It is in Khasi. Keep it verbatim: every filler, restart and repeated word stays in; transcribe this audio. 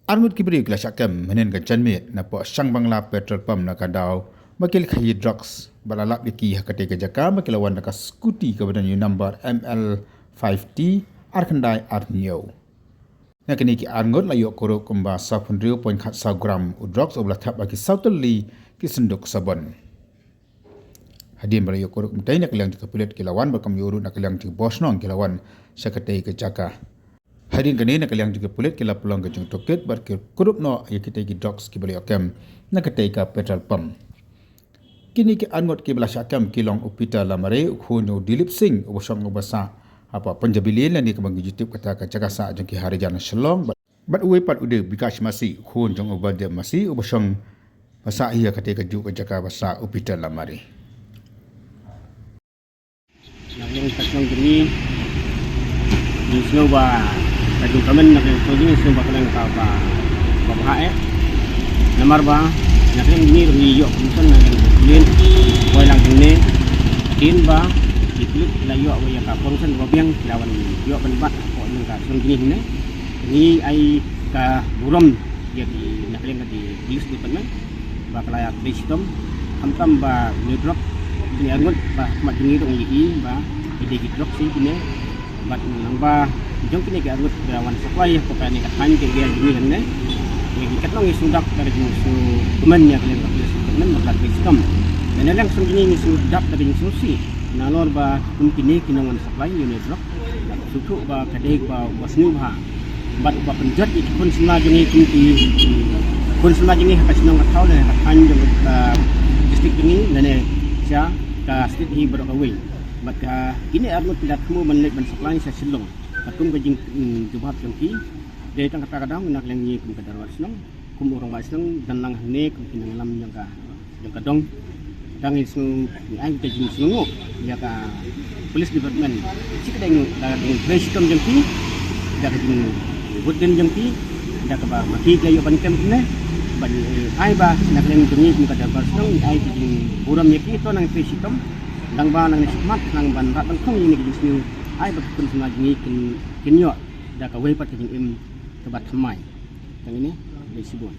Arngut ki briew ki la shah kem mynhynnin ka janmiet napoh Shangbangla petrol pump na ka daw ba ki la khaïi drugs bad la lap ïa ki ha katei ka jaka ba ki la wan da ka scooty kaba don ïa u number M L five T ar khyndai ar hynñiew. Na kine ki arngut la ïoh kurup kumba saw phew hynriew point khat saw gram u drugs uba la thep ha ki saw tylli ki synduk sabon. Hadien ba la ïoh kurup kumtei, na ka liang jong ka pulit ki la wan bad kumjuh ruh na ka liang jong ki bor shnong ki la wan sha katei ka jaka. Hadien kane, na ka liang jong ka pulit ki la pynlong ka jingtohkit bad ki kurup noh ïa kitei ki drugs kiba la ïoh kem na katei ka petrol pump. Kine ki arngut kiba la shah kem ki long u Peter Lamare, u khun jong u Dilip Singh uba shong uba sah hapoh Punjabili lane kaba ngi ju tip kata ka jaka sah jong ki Harijan Shillong, bad, bad uwei pat u dei u Bikash Masi, u khun jong u Baldev Masi uba shong ba sah hi ha katei kajuh ka jaka ba sah u Peter Lamare. Na ka liang ka shnong jong ngi, ngi sngew ba ka jingkmen, na ka liang ka shnong jong ngi sngew ba ka long kaba, ba bha eh. Namar ba na ka liang jong ngi ruh ngi ïoh permission na ka liang ka pulit, wai lang hangne, ktien ba ki pulit la ïoh ba ïa ka permission kaba biang ki la wan ïoh ban bat hapoh jong ka shnong jong ngi hangne. Ngi ai ka burom ïa ki, na ka liang ka ki police department ba ka la ïa trei shitom, khamtam ba une u drug, kine arngut ba ha khmat jong ngi ruh ngi ïohi ba ki dei ki drug shi kine. Bad nang ba jong kine ki arngut ba wan supply ïa ka kane ka thaiñ ka area jong ngi hangne. Ngi, ngi katno ngi sngewdap da ka jingsngewkmen ïa ka liang ka police department ba ka la trei shitom. Na ka liang shnong jong ngi ngi sngewdap da ka jingsngewsih nalor ba kum kine ki nongwan supply ïa une u drug. Bad sngewthuh ba ka dei ba, ba sniew bha bad ba pynjot ïa ki khun samla jong ngi kum ki khun samla jong ngi ha ka shnong ka thaw ne ha ka thaiñ jong ka district jong ngi lane sha ka state hi baroh kawei. Bad ka kine arngut ki la thmu ban leit ban supply sha Shillong. Bad kum ka jing, mm, jubab jong ki, dei tang kata ka daw na ka liang ngi kum ka dorbar shnong, kum u rangbah shnong, don lang hangne kum ki nongïalam jong ka jong ka dong. Tang ngi sngew, ngi ai ka jingsngewnguh ïa ka police department. Shi katdei nguh da ka jingtrei shitom jong ki, da ka jingwad dien jong ki, da kaba ma ki ki la ïoh ban kem kumne. Bad ngi ai ba na ka liang jong ngi kum ka dorbar shnong ngi ai ka jingburom ïa ki, to nang trei shitom. Dang ba nang ne shikmat nang ban rat ban khong ïa kine ki jingsniew, ai ba ki khun samla jong ngi kin, kin ïoh da kawei pat ka jingim kaba thymmai. Tang ine, khublei shibun.